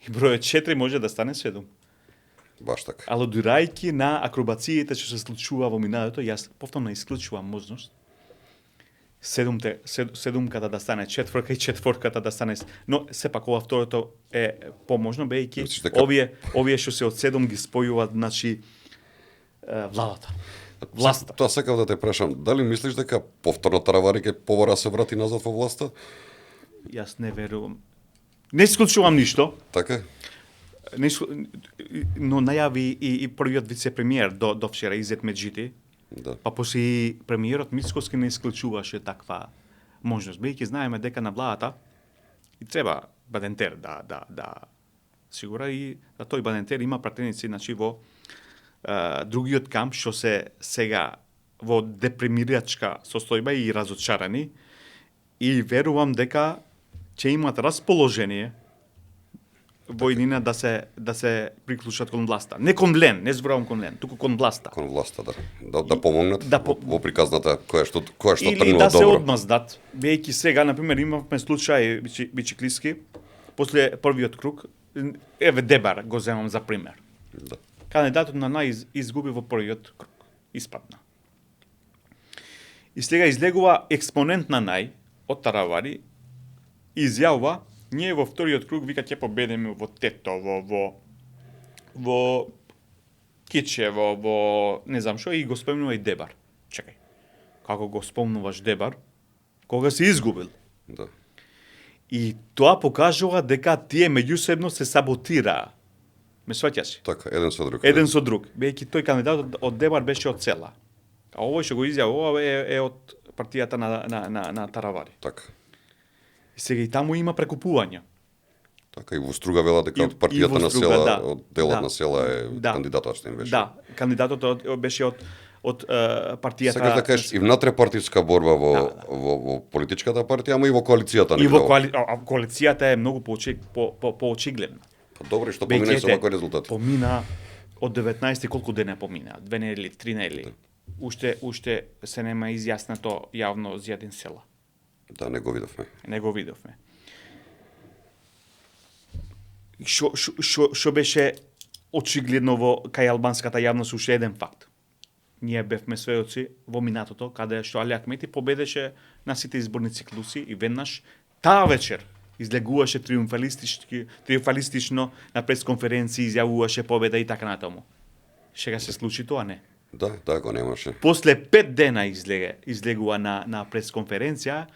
И бројот 4 може да стане 7. Баш така. Алудирајќи на акробациите што се случува во минатото, јас повторно исклучувам можност седумката да стане четворка и четворката да стане... Но сепак ова второто е поможно, бејќи овие што се од 7 ги спојуваат, значи, владата. Власта. Тоа сакав да те прашам, дали мислиш дека повторно Таравари ќе побара се врати назад во власта? Јас не верувам. Не исклучувам ништо. Така? Но најави и првиот вице-премиер до вчера, Изет Меджити. Да. Па после премиерот Мицкоски не исклучуваше таква можност. Бејќи знаеме дека на владата и треба Бадентер да сигура и да тој Бадентер има пратеници, значи во другиот камп што се сега во депремирачка состојба и разочарани, и верувам дека ќе имат расположение во иднина да се приклучат кон власта. Не кон влен, не зборувам кон влен, туку кон власта. Кон власта, да. Да помогнат во приказната која што или тргнува да се добро. одмаздат. Бејќи сега, например, имавме случај бичиклиски, после првиот круг, еве Дебар го земам за пример. Да. Кандидатот на нај изгуби во првиот круг. Испадна. И сега излегува експонент на нај од Таравари, изјавува, ние во вториот круг вика ќе победиме во Тетово, во Кичево, во не знам што, и го спомнува и Дебар. Чекај, како го спомнуваш Дебар, кога си изгубил? Да. И тоа покажува дека тие меѓусебно се саботираа. Ме сваќаш? Така, еден со друг. Еден со друг. Бејќи тој кандидат од Дебар беше од села. А овој што го изјавува е од партијата на Таравари. Така. И сега и таму има прекупување. Така и во Струга вела дека И- од партијата и во на Струга, села, да. од делот Да. на села е Да. кандидатот што им беше. Да, кандидатот беше од партијата. Сакаш да кажеш и внатре партиска борба во, Да, во политичката партија, ама и во коалицијата. и не во гледав. коалицијата е многу поочигледна. Па добро, што помина и со Веќе вакви резултати. Помина од 19 колку дена помина? 2 недели, 3 недели. Уште се нема изјаснато јавно за еден села. Да, не го видовме. Не го видовме. Што беше очигледно во кај албанската јавност уште еден факт. Ние бевме сведоци во минатото каде што Али Ахмети победеше на сите изборни циклуси и веднаш таа вечер излегуваше триумфалистично на пресконференција, изјавуваше победа и така натаму. Шега се случи тоа, не? Да, го немаше. После 5 дена излегува на пресконференција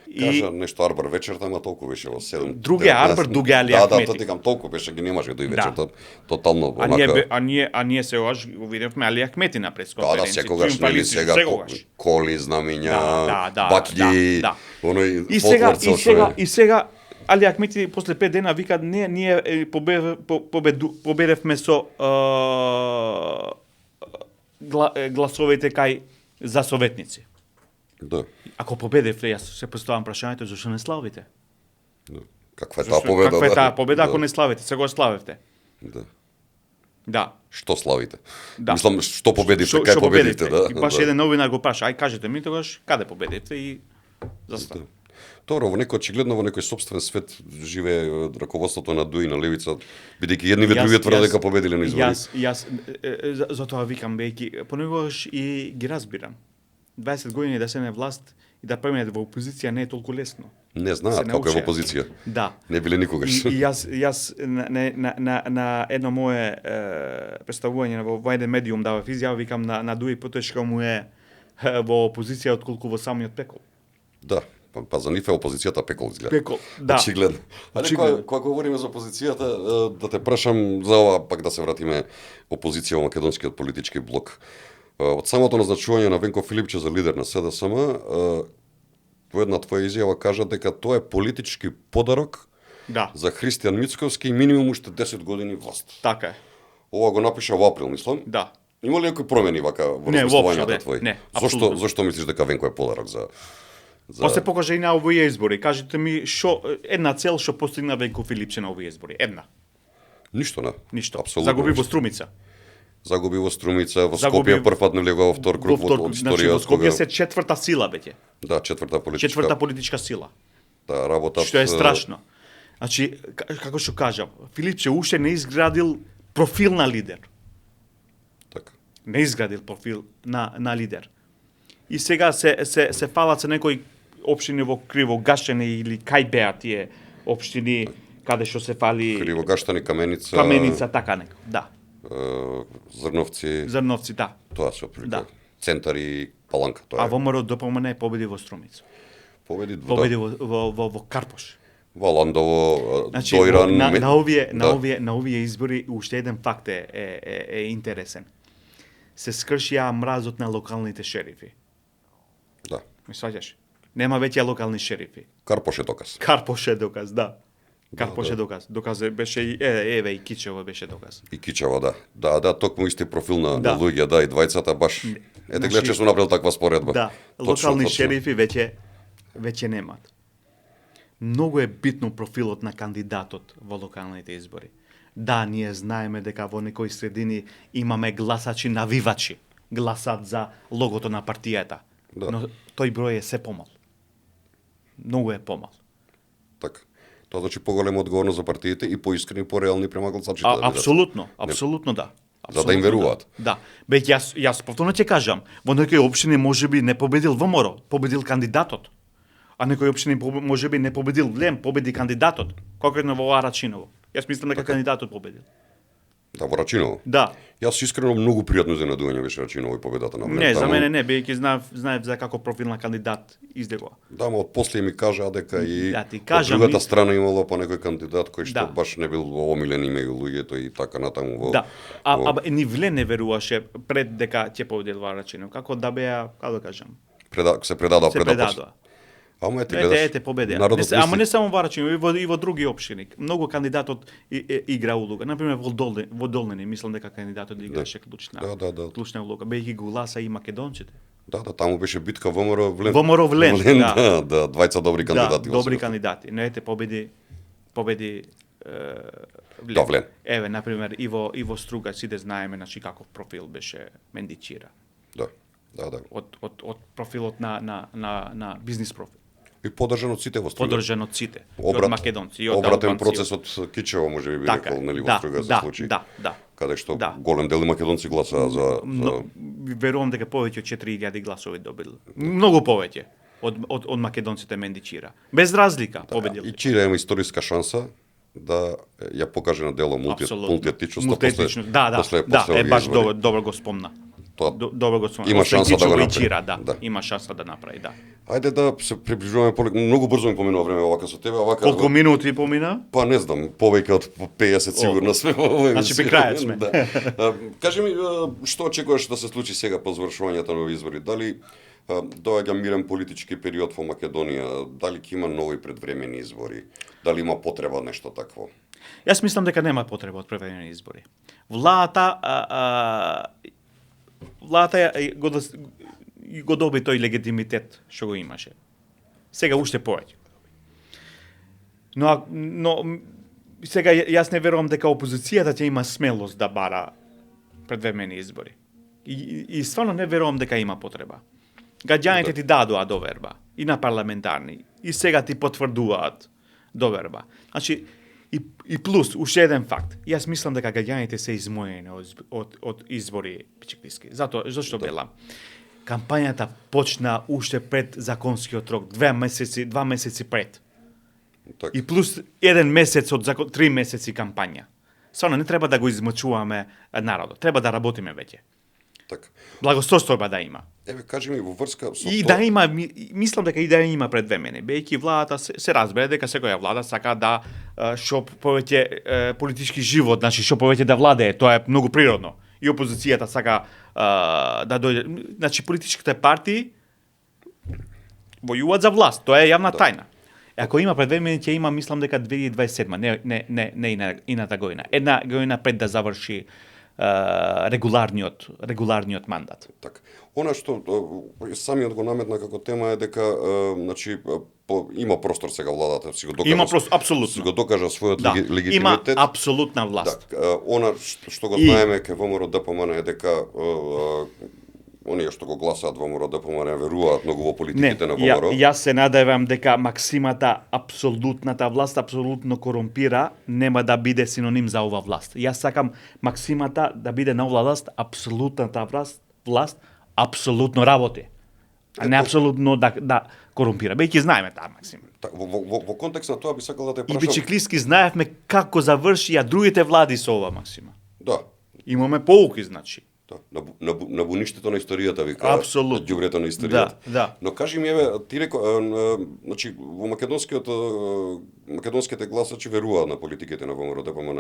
и Кажа нешто Арбар вечерта, ама толку беше во 7. Другиот Арбар, другиот Али Да, Ахмети. тоа тикам толку беше, ги немаше тој Да. вечерта. Тотално А ние, онака. а ние сегаш го видевме Али Ахмети на Да, пресконференција. секогаш, нели сега секогаш. коли, знамиња, Да, бакљи, да. оној И сега, фолклор цел што е. и сега Али Ахмети после 5 дена вика ние победевме со гласовите кај за советници. Да, Ако победевте, јас се поставам прашањето зашто не славите? да. Каква е таа победа? Каква е да? таа победа ако Да, не славите? Сега го славевте. Да. Да. Што славите? Да. Мислам, што победивте, Што кај победивте, да? И баш да. еден новинар го праша, ај кажете ми тогаш каде победивте и застава. Добро, во некој очигледно во некој собствен свет живее раководството на ДУИ на левица, бидејќи едни ве други тврдат дека победиле на избори. Јас затоа викам бејќи понекогаш и ги разбирам. 20 години да се на власт и да преминете во опозиција не е толку лесно. Не Се знаат како е во научија. опозиција. Да. Не биле никогаш. И јас на едно мое представување во еден медиум давав изјава, викам на Дуи потешко му е во опозиција отколку во самиот пекол. Да, па за нив е опозицијата пекол изгледа. Пекол, да. Очигледно. А Очигледно. кога говориме за опозицијата, да те прашам за ова, пак да се вратиме опозиција во македонскиот политички блок. Од самото назначување на Венко Филипче за лидер на СДСМ, во една твоја изјава кажа дека тоа е политички подарок Да, за Христијан Мицковски и минимум уште 10 години власт. така е. Ова го напиша во април, мислам. Да. Има ли некои промени вака во Не, размислувањата воопшто, твои? не, Зошто апсолутно. мислиш дека Венко е подарок за Па се покажа и на овие избори. Кажете ми една цел што постигна Венко Филипче на овие избори. Една. Ништо, не. Ништо. Апсолутно Загуби во ништо. Струмица. Загуби во Струмица, во Загуби Скопје прв пат не влегува во втор круг од Значи историја. во Скопје се четврта сила веќе. Да, четврта политичка. Четврта политичка сила. Да, работат. Што е страшно. Значи, како што кажав, Филипче уште не изградил профил на лидер. Така. Не изградил профил на лидер. И сега се фалат се некои општини во Кривогашчани или кај беа тие општини каде што се фали Кривогаштани, Каменица, Каменица, така нека. Да. Зрновци, Зрновци, да. тоа се отприлика. Да. Центар и Паланка, тоа А е. ВМРО ДПМН победи во Струмица. Победи, Победи да. во Карпош. Во Ландово, Значи, Дојран, на овие избори уште еден факт е интересен. Се скршија мразот на локалните шерифи. Да. Ми сваќаш? Нема веќе локални шерифи. Карпош е доказ. Карпош е доказ, да. Карпош да. е доказ. Доказ беше и еве и Кичево беше доказ. И Кичева, да. Да, токму исти профил на Да. луѓе, да, и двајцата баш. Ете гледа че сум направил таква споредба. Да, Точно, локални точно. шерифи веќе немаат. Многу е битно профилот на кандидатот во локалните избори. Да, ние знаеме дека во некои средини имаме гласачи навивачи, гласат за логото на партијата. Да. Но тој број е се помал. Многу е помал. Така. Тоа значи поголема одговорност за партиите и поискрени, пореални према гласачите. да бидат. Апсолутно, апсолутно да. За да им веруваат. Да. Бејќи јас повторно ќе кажам, во некои општини можеби не победил ВМРО, победил кандидатот. А некои општини можеби не победил Лем, победи кандидатот. Конкретно во Арачиново. Јас мислам дека кандидатот победил. Да, во Рачиново. Да. Јас искрено многу пријатно изненадување беше Рачиново и победата на Влем. Не, за таму. мене не, бејќи знаев за како профил на кандидат излегува. Да, ама од после ми кажа дека и Да, ти од кажам, другата и- страна имало по некој кандидат кој што Да. баш не бил омилен и меѓу луѓето и така натаму во. Да. во- Ни Вле не веруваше пред дека ќе победил во Арачиново. Како да беа, како да кажам, се предадоа се пред да предадоа. Ама ти гледаш. Ете победија. Народот Ама мисли- не само Варачи, и во други општини. Многу кандидатот игра улога. Например во Долнини, мислам дека кандидатот играше клучна. Да. Клучна улога. Бејќи го гласа и македонците. Да, таму беше битка ВМРО Влен. ВМРО Влен, да. Да, двајца добри кандидати. Да, добри кандидати. Но ете победи Влен. Да, Влен. Еве, например, Иво Струга, сите знаеме, значи каков профил беше Мендичира. Да. Од профилот на бизнис профил. И подржан од сите во Струга. Подржан од сите, и од македонци, и од обратен албанци. процес од Кичево, може би Така, рекол, нели во Струга се случи. Да. Каде што Да. голем дел македонци гласаа за Верувам дека повеќе од 4000 гласови добил. Многу повеќе од македонците Мендичира. Без разлика победил. И Чира има историска шанса да ја покаже на дело мултиетничноста после баш избори. добро го спомна. Тоа Добро го спомна. има Освен шанса да го Кичево и направи. Чира, да. Да. Има шанса да направи, да. Ајде да се приближуваме многу брзо ми поминува време овака со тебе, овака. Колку минути помина? Па не знам, повеќе од 50 сигурно сме во овој. Значи при крајот сме. Да. Кажи ми што очекуваш да се случи сега по завршувањето на избори? Дали доаѓа мирен политички период во Македонија? Дали ќе има нови предвремени избори? Дали има потреба нешто такво? Јас мислам дека нема потреба од превремени избори. Владата го доби тој легитимитет што го имаше. Сега уште повеќе. Но сега јас не верувам дека опозицијата ќе има смелост да бара предвремени избори. И стварно не верувам дека има потреба. Гаѓаните ти дадоа доверба и на парламентарни и сега ти потврдуваат доверба. Значи и плюс уште еден факт. Јас мислам дека гаѓаните се измоени од избори пичеклиски. Зашто велам? Кампањата почна уште пред законскиот рок, 2 месеци пред. Так. И плюс 1 месец од 3 месеци кампања. Стварно не треба да го измочуваме народот. Треба да работиме веќе. Така. Благосостојба да има. Еве кажи ми во врска со И тоа. да има, мислам дека и да има предвремени. Бејќи владата се разбере дека секоја влада сака да што повеќе политички живот, значи што повеќе да владее, тоа е многу природно. И опозицијата сака да дојде, значи политичките партии војуваат за власт, тоа е јавна тајна. Ако има предвремени, ќе има, мислам дека 2027, не ината година. Една година пред да заврши регуларниот мандат. Така. Она што самиот го наметна како тема е дека значи има простор сега владата си го докажа. Има простор, апсолутно. Си го докажа својот Да, легитимитет. има апсолутна власт. Да, она што го знаеме ке ВМРО ДПМН е дека оние што го гласаат ВМРО ДПМН веруваат многу во политиките на ВМРО. Јас се надевам дека максимата апсолутната власт апсолутно корумпира, нема да биде синоним за ова власт. Јас сакам максимата да биде на ова власт, апсолутната власт апсолутно работи. А не апсолутно да корумпира. Бејќи знаеме таа максима. Во контекст на тоа би сакал да те И прашам. Бичеклиски знаевме како завршија другите влади со ова максима. Да. Имаме поуки, значи. Да, на буништето на историјата вика. Апсолутно. На ѓубрето на историјата. Да. Но кажи ми еве, ти значи во македонските гласачи веруваат на политиките на ВМРО ДПМН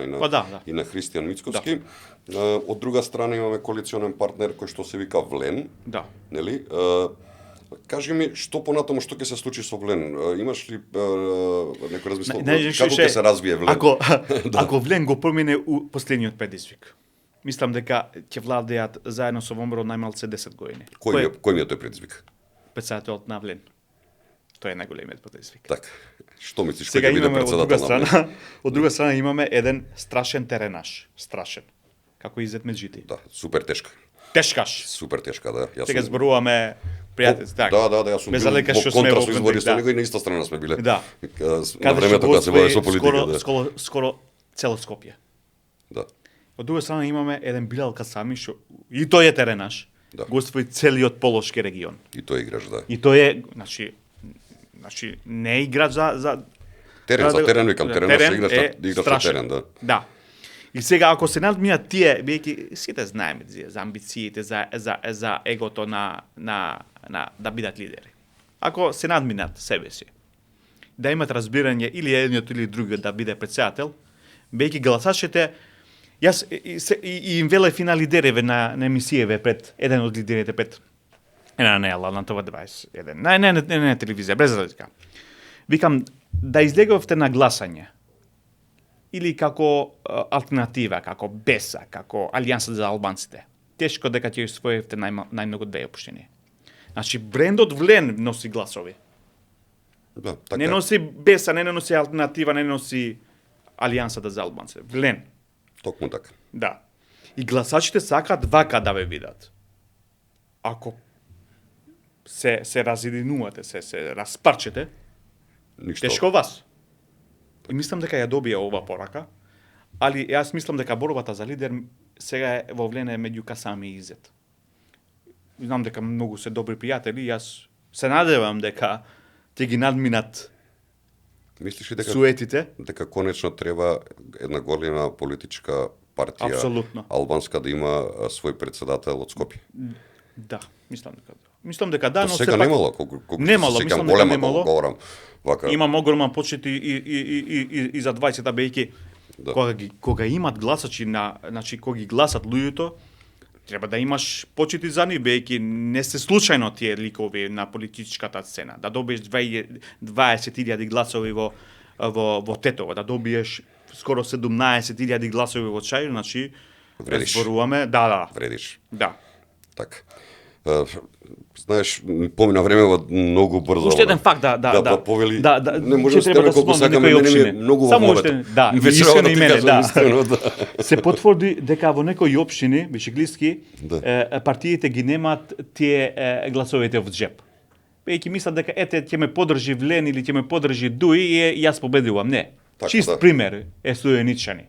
и на Христијан Мицковски. Од друга страна имаме коалиционен партнер кој што се вика Влен. Да. Нели? Кажи ми што понатаму што ќе се случи со Влен? Имаш ли некој размислување како ќе се развие Влен? Ако Влен го промине последниот предизвик. Мислам дека ќе владеат заедно со ВМРО најмалце 10 години. Кој ми е тој предизвик? Председателот на Влен. Тоа е најголемиот предизвик. Така. Што мислиш Сега кој ќе биде имаме председател на Влен? од друга страна имаме еден страшен теренаш, страшен. Како Изет Меджити. Да, супер тешка. Тешкаш. Супер тешка, да. Сега зборуваме пријатели, така. Да, јас сум Без бил разлика што во сме контра во со избори контекст, со него и на иста страна сме биле. Да. На времето кога се бавеше со политика, да. Скоро цело Скопје. Да. Од друга страна имаме еден Билал Касами што и тој е теренаш. Да. Го освои целиот Полошки регион. И тој играш, да. И тој е, значи не е играч за терен викам, терен што играш на терен, да. Да. И сега ако се надминат тие, бидејќи сите знаеме за амбициите, за егото на да бидат лидери. Ако се надминат себе си, да имат разбирање или едниот или другиот да биде председател, бидејќи гласачите и им велев и на лидереве на емисиеве пред еден од лидерите пред Не, на това 21. Не, телевизија, без разлика. Викам, да излеговте на гласање, или како алтернатива, како БЕСА, како Алијанса за албанците, тешко дека ќе освоевте најмногу 2 општини. Значи, брендот Влен носи гласови. Да, така. Не носи БЕСА, не носи алтернатива, не носи Алијансата за албанците. Влен. Токму така. Да. И гласачите сакаат вака да ве видат. Ако се разединувате, се распарчете, Ништо. тешко вас. И мислам дека ја добија ова порака, али јас мислам дека борбата за лидер сега е во Влен меѓу Касами и Изет. Знам дека многу се добри пријатели, јас се надевам дека ќе ги надминат Мислиш ли дека суетите. конечно треба една голема политичка партија Апсолутно. албанска да има свој председател од Скопје? Да, мислам дека да. Мислам дека да, До но сега сепак немало, колку немало, се сеќам, мислам дека голема немало. говорам вака. Имам огромен почит и за 20-та бејки, Да. кога имат гласачи значи кога ги гласат луѓето, треба да имаш почит и за нив, бејки не се случајно тие ликови на политичката сцена. Да добиеш 20.000 гласови во Тетово, да добиеш скоро 17.000 гласови во Чаир, значи Вредиш. зборуваме, да. Вредиш. Да. Така. Знаеш, помина време многу брзо. Уште еден факт, да. Повели. Да, не можам ќе треба да да колку спомнам сакам, некои мене ми е општини. многу во Само главата. уште, да, Вечерава искрено да и ти мене, кажам, да. искрено, да. Се потврди дека во некои општини, вишеглиски, Да. партиите ги немаат тие гласовите во джеп. Бејќи мислат дека ете ќе ме подржи Влен или ќе ме подржи Дуи и јас победувам. Не. Така, Чист да. пример е Стојаничани.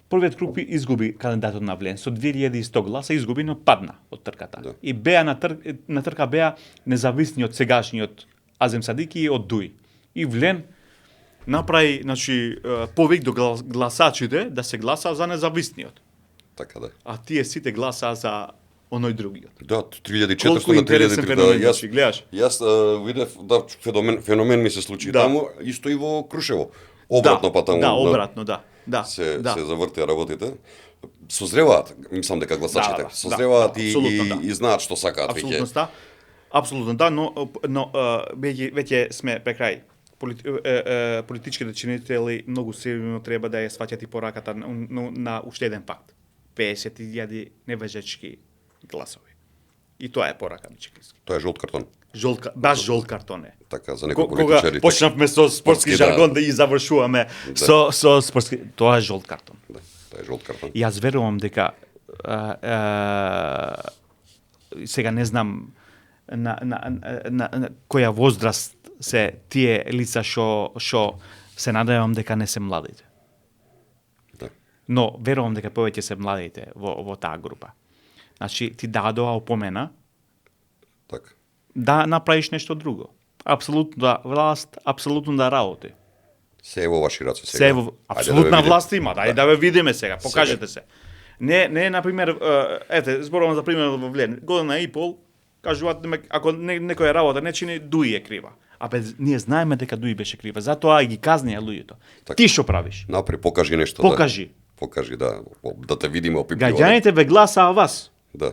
Првиот круг изгуби кандидатот на Влен со 2100 гласа, изгуби, но падна од трката. Да. И беа на трка беа независниот сегашниот Азем Садики и од Дуи. И Влен направи, значи, повик до гласачите да се гласа за независниот. Така да. А тие сите гласаа за оној другиот. Да, 3400 Колку на интересен 3300. феномен, Јас значи, гледаш. Јас видев феномен ми се случи Да. таму, исто и во Крушево. Обратно па таму. Да, обратно, да. Се да. завртеа работите. Созреваат, мислам дека гласачите. Да, Созреваат да, и апсолутно, да. знаат што сакаат веќе. Апсолутно да, но веќе сме прекрај. Политичките чинители многу сериозно треба да ја сваќат и пораката на уште еден факт. 50.000 невежечки гласови. И тоа е порака Мичеклиски. Тоа е жолт картон. Баш жолт картон е. Така, за некои Кога политичари. почнавме со спортски Спортски, жаргон да. да и завршуваме Да. со спортски, тоа е жолт картон. Да, тоа е жолт картон. И јас верувам дека сега не знам на која возраст се тие лица што се надевам дека не се младите. Да. Но верувам дека повеќе се младите во таа група. Значи ти дадоа опомена Така. да направиш нешто друго. Апсолутно да власт, апсолутно да работи. Се е во ваши раце сега. Се во Ајде апсолутна да ве власт има, да Да. ве видиме сега, покажете се. Не на пример, ете, зборувам за пример во Влен, година и пол, кажуваат ако некоја работа не чини, Дуи е крива. Ние знаеме дека Дуи беше крива, затоа и ги казнија луѓето. Така. Ти што правиш? Напри, покажи нешто. Покажи. Да. Покажи, да те видиме опипливане. Граѓаните ве гласаа вас. Да.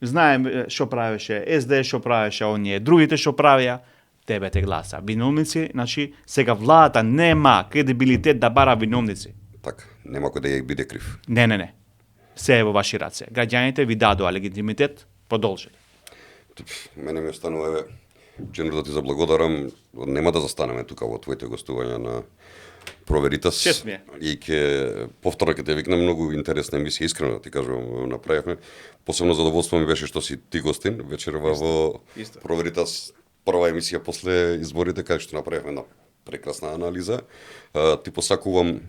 Знаем што правеше СД, што правеше оние, другите што правија, тебе те гласа. Виновници, значи, сега владата нема кредибилитет да бара виновници. Така, нема кој да ја биде крив. Не. Се е во ваши раце. Граѓаните ви дадоа легитимитет, продолжете. Мене ми останува, еве, Дженер, да ти заблагодарам. Нема да застанеме тука во твоите гостувања на Проверитас. Чест ми е. И повторно ќе те викнам, многу интересна емисија, искрено да ти кажувам, направивме. Посебно задоволство ми беше што си ти гостин вечерва во Исто. Проверитас, прва емисија после изборите, каде што направивме една прекрасна анализа. Ти посакувам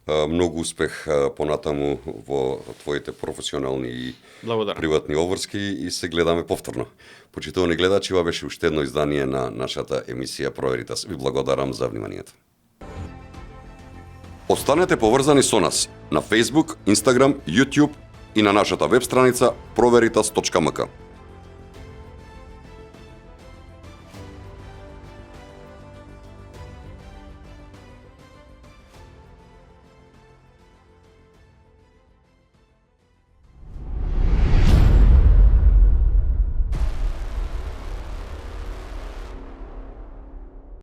многу успех понатаму во твоите професионални и Благодарам. приватни обврски и се гледаме повторно. Почитувани гледачи, ова беше уште едно издание на нашата емисија Проверитас. Ви благодарам за вниманието. Останете поврзани со нас на Facebook, Instagram, YouTube и на нашата веб страница proVeritas.mk.